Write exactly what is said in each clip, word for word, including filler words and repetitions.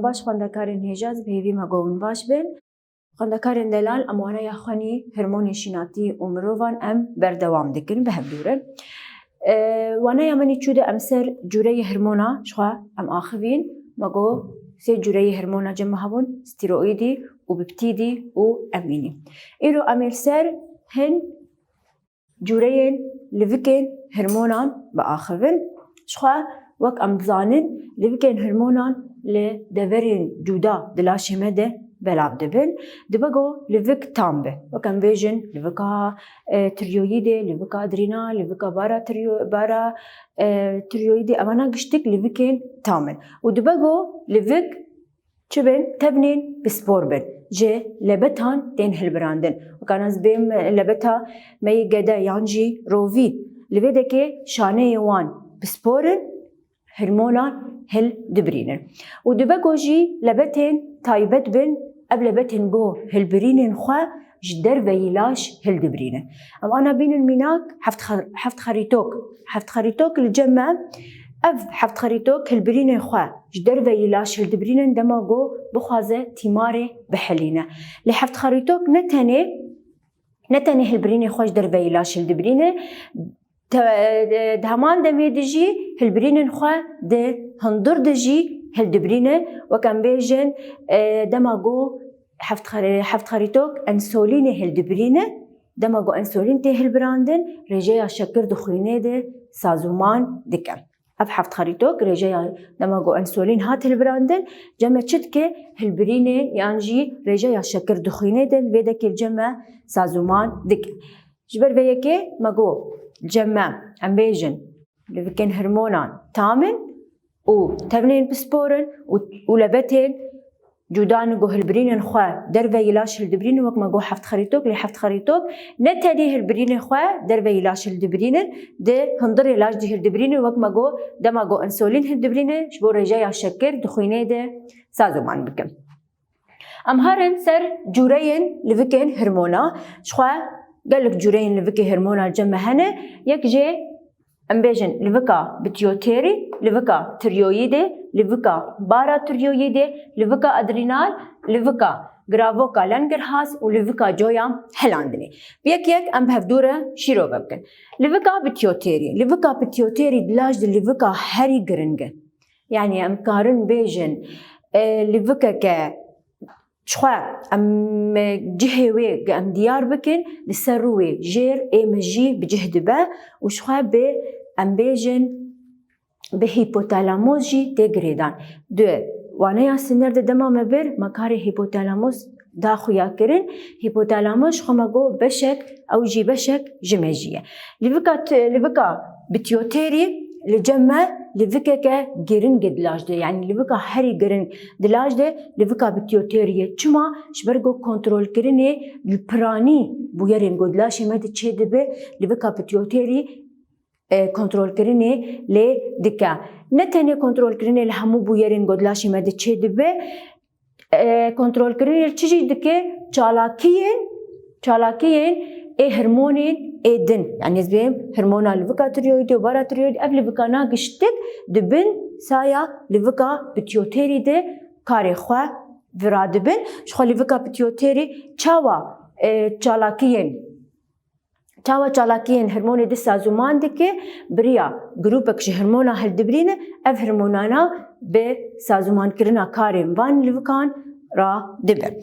Baş xwendekarên hêja, ez bi hêvî me go hûn baş bin. Xwendekarên delal, em waneya xwenî hormonên şînatî û mirovan em berdewam dikin, bi hev dû re. E, waneya min î çû de em ser cûreyê hormona ji xwe em axivîn. Me go sê cûreyê hormona cem me hebûn, steroîdî û peptîdî û emînî. Îro em ê li ser hin cûreyên livikên hormonan biaxivin. Jixwe wek em dizanin, livikên hormonan li deverên cuda di laşê me de belav dibin. Dibe ku livik tam be. Wek em bêjin, livika, e, tiroyîdê, livika adrenal, livika para tiro-, para, e, tiroyîdê, evana giştik livikên tam in. Û dibe ku livik çi bin? Tevnên pispor bin. Ji lebetan tên hilbirandin. Wekana ez bêm lebeta me yê gede yan jî rovî. Li vê dekê şaneyê wan pispor in, hormonan hildibirînin. Û dibe ku jî lebetên taybet bin, ev lebetên ku hilbirînin xwe ji derveyî laş hildibirînin. Em ana bînin mînak heft xe-, heft xerîtok. Heft xerîtok li cem me, ev heft xerîtok hilbirînên xwe ji derveyî laş hildibirînin dema ku bixwaze tîmarê bihilîne. Lê heft xerîtok ne tenê, ne tenê hilbirînên xwe ji derveyî laş hildibirîne, te-, di heman demê de jî hilbirînên xwe di hundir de jî hildibirîne. Wek em bêjin, e, dema ku heft xerî-, heft xerîtok ensolînê hildibirîne, dema ku ensolîn tê hilbirandin, rêjeya şekir di xwînê de sazûman dike. Ev heft xerîtok rêjeya dema ku ensolîn hat hilbirandin, cem me çi dike? Hilbirînê yan jî rêjeya şekir di xwînê de li vê dekê cem me sazûman dike. Ji ber vê yekê me got, cem me, em bêjin, livikên hormonan tam in û tevnên pispor in û, û lebetên cuda in ku hilbirînên xwe derveyî laş hildibirînin, wek me got heft xerîtok, lê heft xerîtok ne tenê hilbirînên xwe derveyî laş hildibirînin, di hundirê laş jî hildibirînin, wek me got dema ku ensolîn hildibirîne, ji bo rêjeya şekir di xwînê de sazûman bikin. Em herin ser cûreyên livikên hormona. Jixwe gelek cûreyên livikê hormona cem me hene. Yek jê, em bêjin, livika pituitary, livika tiroyîdê, livika paratiroyîdê, livika adrenal, livika gravoka Langerhans û livika coya hilandinê. Bi yek yek em bi hevdû re şîrove bikin. Livika pituitary. Livika pituitary di laş de livika herî giring e. Yanî em karin bêjin, e, livikeke jixwe em, e, cihê wê ge em diyar bikin, li ser rû wê jêr ê mejî bi cih dibe û jixwe bi, em bêjin, bi hîpotalamos jî tê girêdan. Di waneya sînor de dema me bir, me karê hîpotalamos da xuya kirin. Hîpotalamos jixwe me got beşek, ew jî beşek ji mejî ye. Livika t-, livika pituitary li cem me livikeke giring e di laş de. Yanî livika herî giring di laş de livika pituitary ye. Çima? Ji ber ku kontrolkirinê li piranî bûyerên ku di laşê me de çêdibe, livika pituitary, e, kontrolkirinê lê dike. Ne tenê kontrolkirinê li hemû bûyerên ku di laşê me de çêdibe, e, kontrolkirinê li çi jî dike? Çalakiyên, çalakiyên ê hormonên ê din. Yanî ez bêm hormona livika tiroyîdê û paratiroyîdê, ev livika na giştik di bin saya livika pituitary de karê xwe viradibin. Jixwe livika pituitary çawa, e, çalakiyên Çawa çalakiyên hormonê di sazûman dike, bi riya grûpek ji hormona hildibirîne, ev hormonana bi sazûmankirina karên van livikan re dibe.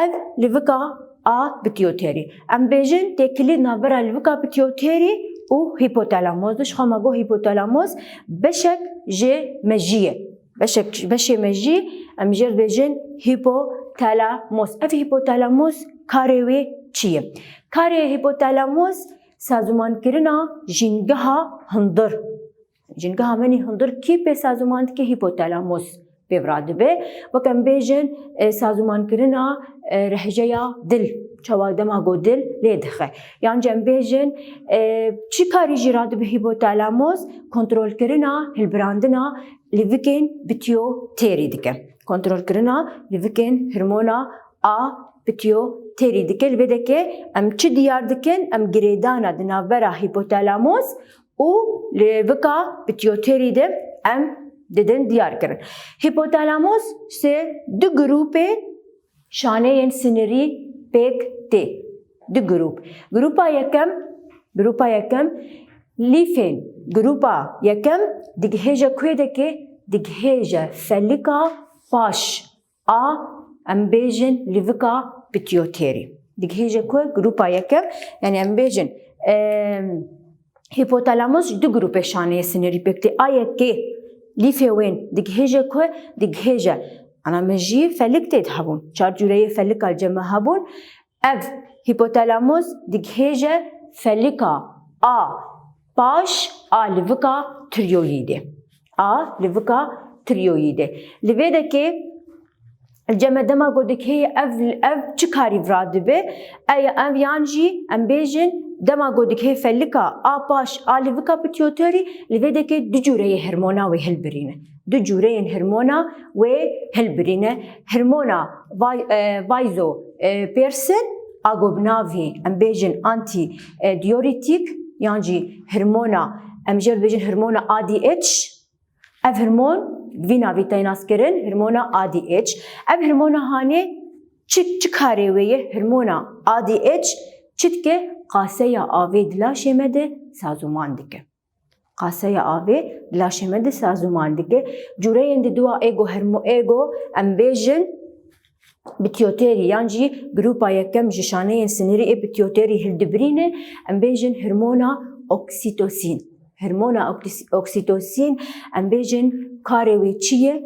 Ev livika a pituitary. Em bêjin têkilî navbera livika pituitary û hîpotalamos. Ji xwe me got hîpotalamos beşek ji mejiyê. Beşek, beşê mejî, em jê bêjin hîpotalamos. Ev hîpotalamos karê wê çi ye? Karê hîpotalamos sazûmankirina jîngeha hundir. Jîngeha menî hundir kî pê sazûman dike? Hîpotalamos pê vira dibe. Wek em bêjin, e, sazûmankirina, e, rehjeya dil. Çawa dema ku dil lê dixe. Yan jî em bêjin, e, çi karî jî radibe hîpotalamos? Kontrolkirina hilbirandina livikên pituitary dike. Kontrolkirina livikên hormona a pituitary dike. Li vê dekê em çi diyar dikin? Em girêdana di navbera hîpotalamos û livika pituitary de em didin diyar kirin. Hîpotalamos sê du grûpê şaneyên sinirî pêk tê. Du grûp. Grûpa yekem, grûpa yekem lîfên grûpa yekem digihêje kuê dekê, digihêje felika paş a, em bêjin lîvika pituitary. Digihêje ku grûpa yekem, yani em bêjin, em, hîpotalamos ji du grûpê şaneyê sinirî pêk tê. A yekê lîfê wên digihêje ku digihêje. Ana me jî felik tê de hebûn. Çar cûreyê felika li cem me hebûn. Ev hîpotalamos digihêje felika a paş a lîvika tiroyîdê. A lîvika tiroyîdê. Li vê dekê li cem me dema ku dikê ev, ev çi karî vira dibe? Ev, ev yan jî em bêjin dema ku dikê felika a paş a lîvika pituitary, li vê dekê du cûreyê hormona wê hilbirîne. Du cûreyên hormona wê hilbirîne. Hormona vay-, e, vasopressin, a ku bi navê em bêjin anti, e, diuretik, yan jî hormona, em jê re bêjin hormona A D H. Ev hormon vî navî tê naskirin, hormona A D H. Ev hormona hanê çi, çi karê wê ye? Hormona A D H çi dike? Qaseya avê di laşê me de sazûman dike. Qaseya avê di laşê me de sazûman dike. Cûreyên di dua ê ku hormo-, ê ku em bêjin pituitary yan jî grûpa yekem ji şaneyên sinirî ê pituitary hildibirîne, em bêjin hormona oksîtosîn. Hormona oksî-, oksîtosîn, em bêjin karê wê çi ye?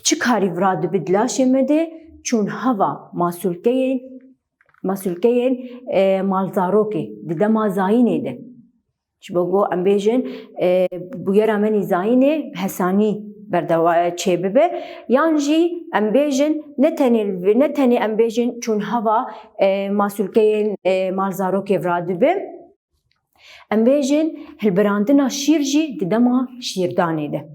Çi karî vira dibe di laşê me de? Çûn heva masûlkeyên, masûlkeyên, e, malzarokê di dema zayînê de. Ji bo ku em bêjin, e, bûyera menî zayînê bi hesanî berdewa-, çêbibe. Yan jî em bêjin ne tenê, ne tenê em bêjin çûn heva, e, masûlkeyên, e, malzarokê vira dibe. Em bêjin hilbirandina şîr jî di dema şîrdanê de.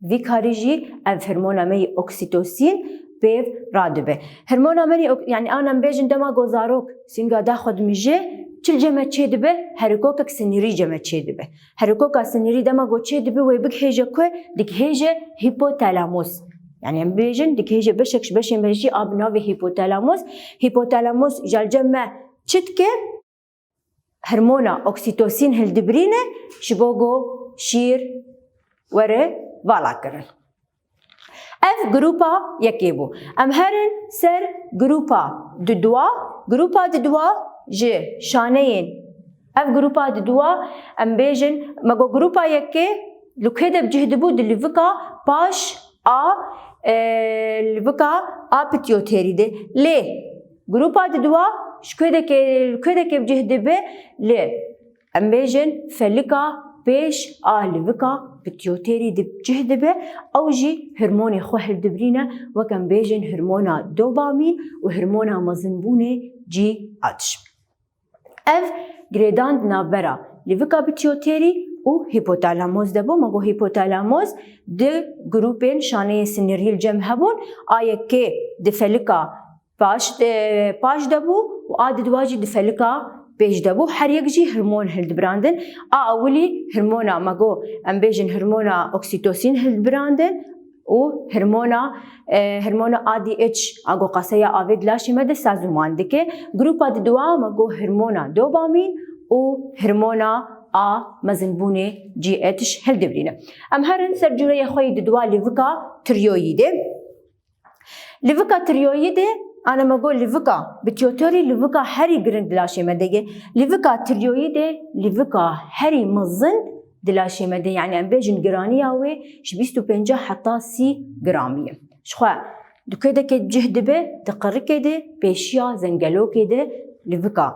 Vî karî jî ev hormona me yê oksîtosîn pêv radibe. Hormona me yê ok-, yani an em bêjin dema ku zarok sînga daxwe dimije, çi li cem me çêdibe? Herikokek sinirî cem me çêdibe. Herikoka sinirî dema ku çêdibe wê bigihêje ku? Digihêje hîpotalamos. Yani em bêjin digihêje beşek ji beşên me jî a bi navê hîpotalamos. Hîpotalamos ji li cem me çi dike? Hormona oksîtosîn hildibirîne ji bo ku şîr were vala kirin. Ev grûpa yekê bû. Em herin ser grûpa didua. Grûpa didua ji şaneyên, ev grûpa didua em bêjin, me got grûpa yekê li kê de bi cih dibû? Di lîvika paş a, e, lîvika a pituitary de. Lê grûpa didua ji kê dekê, kê dekê bi cih dibe? Li, em bêjin, felika pêş a lîvika pituitary de bi cih dibe. Ew jî hormonê xwe hildibirîne, wek em bêjin hormona dopamîn û hormona mezinbûnê G H. Ev girêdan di navbera lîvika pituitary û hîpotalamos de bû. Me got hîpotalamos di grûpên şaneyên sinirî li cem hebûn. A yekê di felika paş, e, paş de bû û a didwa jî di felika pêş de bû. Her yek jî hormon hildibirandin. A ewilî hormona, me got, em bêjin hormona oksîtosîn hildibirandin û hormona, e, hormona A D H, a ku qaseya avê di laşê me de sazûman dike. Grûpa didwa, me got, hormona dopamîn û hormona a mezinbûnê G H hildibirîne. Em herin ser cûreya xwe yê didwa, lîvika tiroyîdê. Lîvika tiroyîdê, ana me got lîvika pituitary lîvika herî giring di laşê me de ye. Lîvika tiroyîdê lîvika herî mezin di laşê me de, yani em bêjin giraniya wê ji bîst û pênc heta sî gramî ye. Ji xwe di kê dekê cih dibe? Di qirikê de, pêşiya zengelokê de lîvika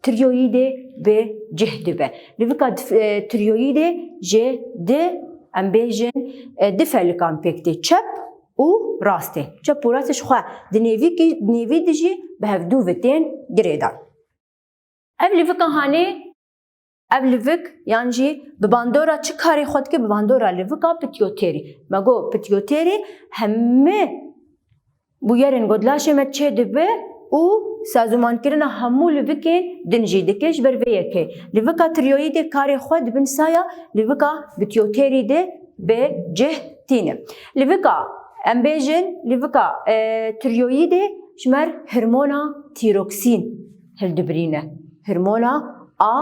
tiroyîdê bi cih dibe. Lîvika dif-, e, tiroyîdê ji di, em bêjin, e, di felikan pêk tê, çep û rastê. Çep û rastê ji xwe di nêvîkî, nêvî de jî bi hevdû ve tên girêdan. Ev lîvika hanê, ev lîvik yan jî bi bandora çi karê xwe dike? Bi bandora lîvika pituitary. Me got pituitary hemî bûyerên ku di laşê me çêdibe û sazûmankirina hemû lîvikên din jî dike. Ji ber vê yekê lîvika tiroyîdê karê xwe di bin saya lîvika pituitary de bi cih tîne. Lîvika, em bêjin, lîvika, e, tiroyîdê ji me r hormona tîroksîn hildibirîne. Hormona a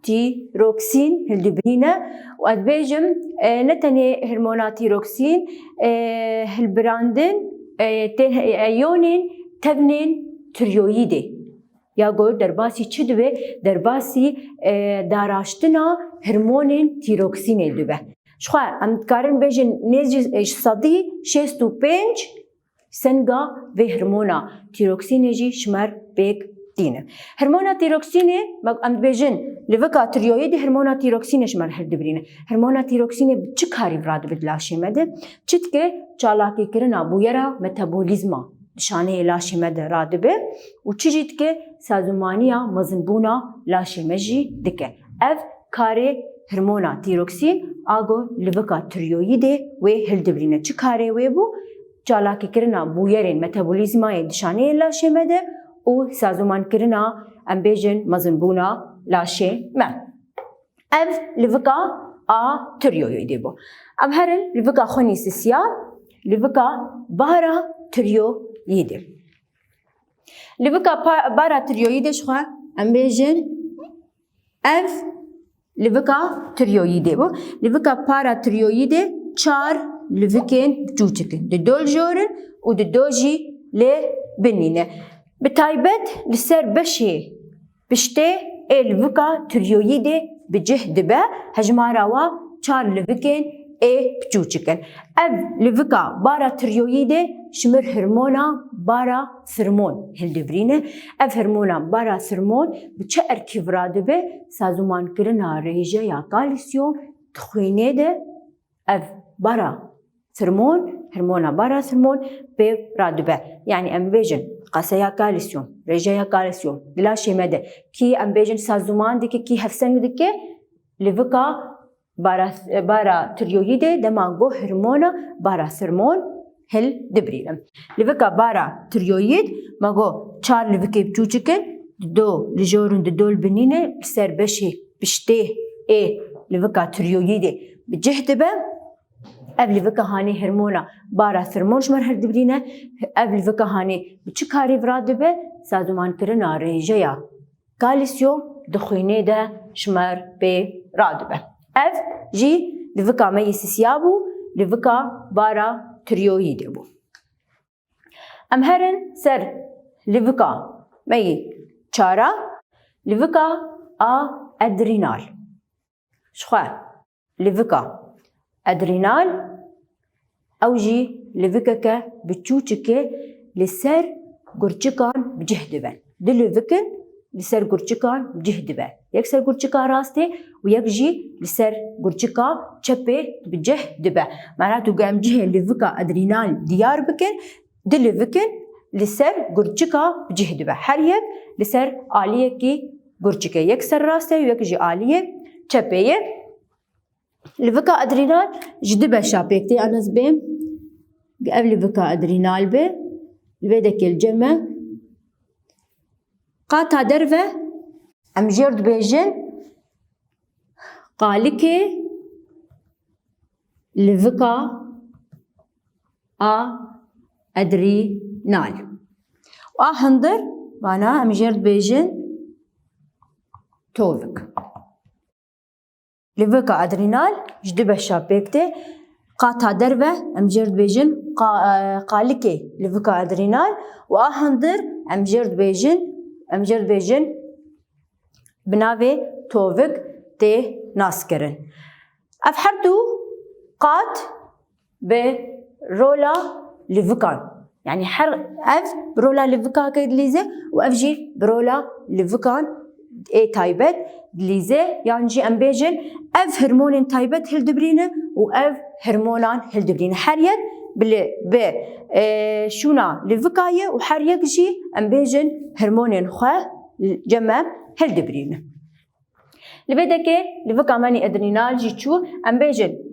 tîroksîn hildibirîne. Û ez bêjim, e, ne tenê hormona tîroksîn, e, hilbirandin, e, tên, e, yonên tevnên tiroyîdê. Ya ku derbasî çi dibe? Derbasî, e, daraştina hormonên tîroksînê dibe. Jixwe em dikarin bêjin nêzî, e, ji sedî şêst û pênc senga vê hormona tîroksînê jî ji me r pêk tîne. Hormona tîroksînê, me, em dibêjin, lîvika tiroyîdê hormona tîroksînê ji me r hildibirîne. Hormona tîroksînê bi çi karî radibe di laşê me de? Çi dike? Çalakîkirina bûyera metabolîzma di şaneyê laşê me de radibe û çi jî dike? Sazûmaniya mezinbûna laşê me jî dike. Ev karê hormona tîroksîn a ku lîvika tiroyîdê wê hildibirîne. Çi karê wê bû? Çalakîkirina bûyerên metabolîzmayê di şaneyên laşê me de û sazûmankirina, em bêjin, mezinbûna laşê me. Ev lîvika a tiroyîdê bû. Em herin lîvika xwe nîsisiya, lîvika bara tiroyîdê. Lîvika pa-, bara tiroyîdê jixwe em bêjin ev lîvika tiroyîdê bû. Lîvika para tiroyîdê çar lîvikên biçûçik in. Di do li jor in û di do jî li binî ne. Bi taybet li ser beşê piştê ê lîvika tiroyîdê bi cih dibe, hejmara wa çar lîvikên ê biçûçik in. Ev lîvika bara tiroyîdê ji me r hormona bara firmon hildibirîne. Ev hormona bara firmon bi çi erkî vira dibe? Sazûmankirina rêjeya kalsiyom di xwînê de ev bara firmon, hormona bara firmon pê radibe. Yanî em bêjin qeseya kalsiyom, rêjeya kalsiyom di laşê me de kî em bêjin sazûman dike, kî hevseng dike, lîvika bara, bara tiroyîdê dema ku hormona bara firmon hildibirîne. Lîvika bara tiroyîd, me got çar lîvikê biçûçik in, di do li jor in, di do li binî ne, li ser beşê piştê ê lîvika tiroyîdê bi cih dibe. Ev lîvika hanê hormona bara firmon ji me r hildibirîne. Ev lîvika hanê bi çi karî vira dibe? Sazûmankirina rêjeya kalsiyom di xwînê de ji me r pê radibe. Ev jî lîvika me yê sisiya bû, lîvika bara tiroyîdê bû. Em herin ser lîvika me yê çara, lîvika a adrenal. Jixwe lîvika adrenal, ew jî lîvikeke biçûçik e, li ser gurçikan bi cih dibe. Du lîvik in li ser gurçikan bi cih dibe. Yek ser gurçika rastê û yek jî li ser gurçika çepê bi cih dibe. Mana tu ku em cihê lîvika adrenal diyar bikin, du lîvik in li ser gurçika bi cih dibe. Her yek li ser aliyekî gurçikê. Yek ser rast e û yek jî aliyê çepê ye. Lîvika adrenal ji du beşa pêk tê, an ez bêm. Ev lîvika adrenal be. Li vê dekê li cem me. Qata derve em jê r dibêjin qalikê lîvika a adrenal. A hundir, vana em jê r dibêjin tovik. Lîvika adrenal ji du beşa pêk tê. Qata derve em jê r dibêjin qa-, e, qalikê lîvika adrenal û a hundir em jê r dibêjin, em jê r dibêjin bi navê tovik tê naskirin. Ev her du qat bi rola lîvikan. Yanî her ev bi rola lîvikakê dilîze û ev jî bi rola lîvikan ê taybet dilîze. Yan jî em bêjin ev hormonên taybet hildibirîne û ev hormonan hildibirîne. Her yek bi li, bi, e, şûna lîvika ye û her yek jî em bêjin hormonên xwe cem me hildibirîne. Li vê dekê lîvika me nî adrenal jî çû, em bêjin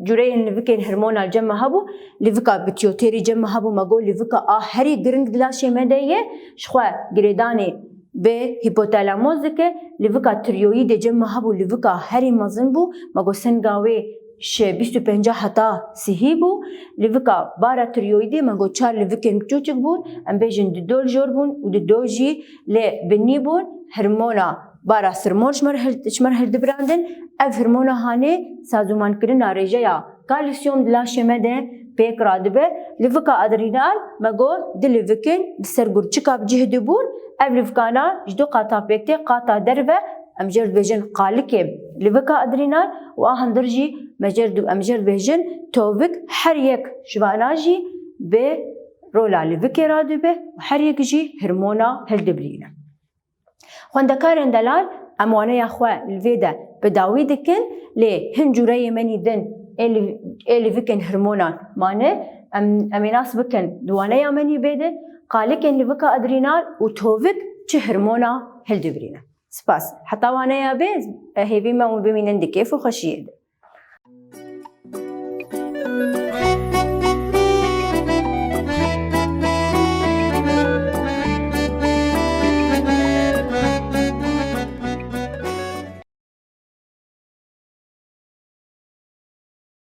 cureyên lîvikên hormonal cem me hebû, lîvika pituitary cem me hebû, me got lîvika a herî giring di laşê me de ye, jixwe girêdanê bi hîpotalamos dike, lîvika tiroyîdê cem me hebû, lîvika herî mezin bû, me got senga wê ji bîst û pênc heta sihî bû. Livika bara tiroîdê me got çar livikên çûçik bûn, em bêjin di do li jor bûn û di do jî lê binî bûn. Hormona bara sirmon ji me re hil-, ji me re hildibirandin. Ev hormona hanê sazûmankirina rêjeya kalsiyum di laşê me de pêk radibe. Livika adrenal me got di livikên di ser gurçika bi cih dibûn. Ev livikana ji du qata pêk tê, qata derve, em jê re dibêjin qalikê livika adrenal û a hundir jî me jê re di-, em jê re dibêjin tovik, her yek ji vana jî bi rola livikê radibe û her yek jî hormona hildibirîne. Xwendekarên delal, em waneya xwe li vê de bi dawî dikin, lê hin cûreyê me nî din ê li-, ê livikên hormonan mane, em, em ê nas bikin di waneya me nî bê de qalikên livika adrenal û tovik çi hormona hildibirîne. Spas. Heta waneya bê, hêvî me hûn bimînin di kêf û xweşiyê de.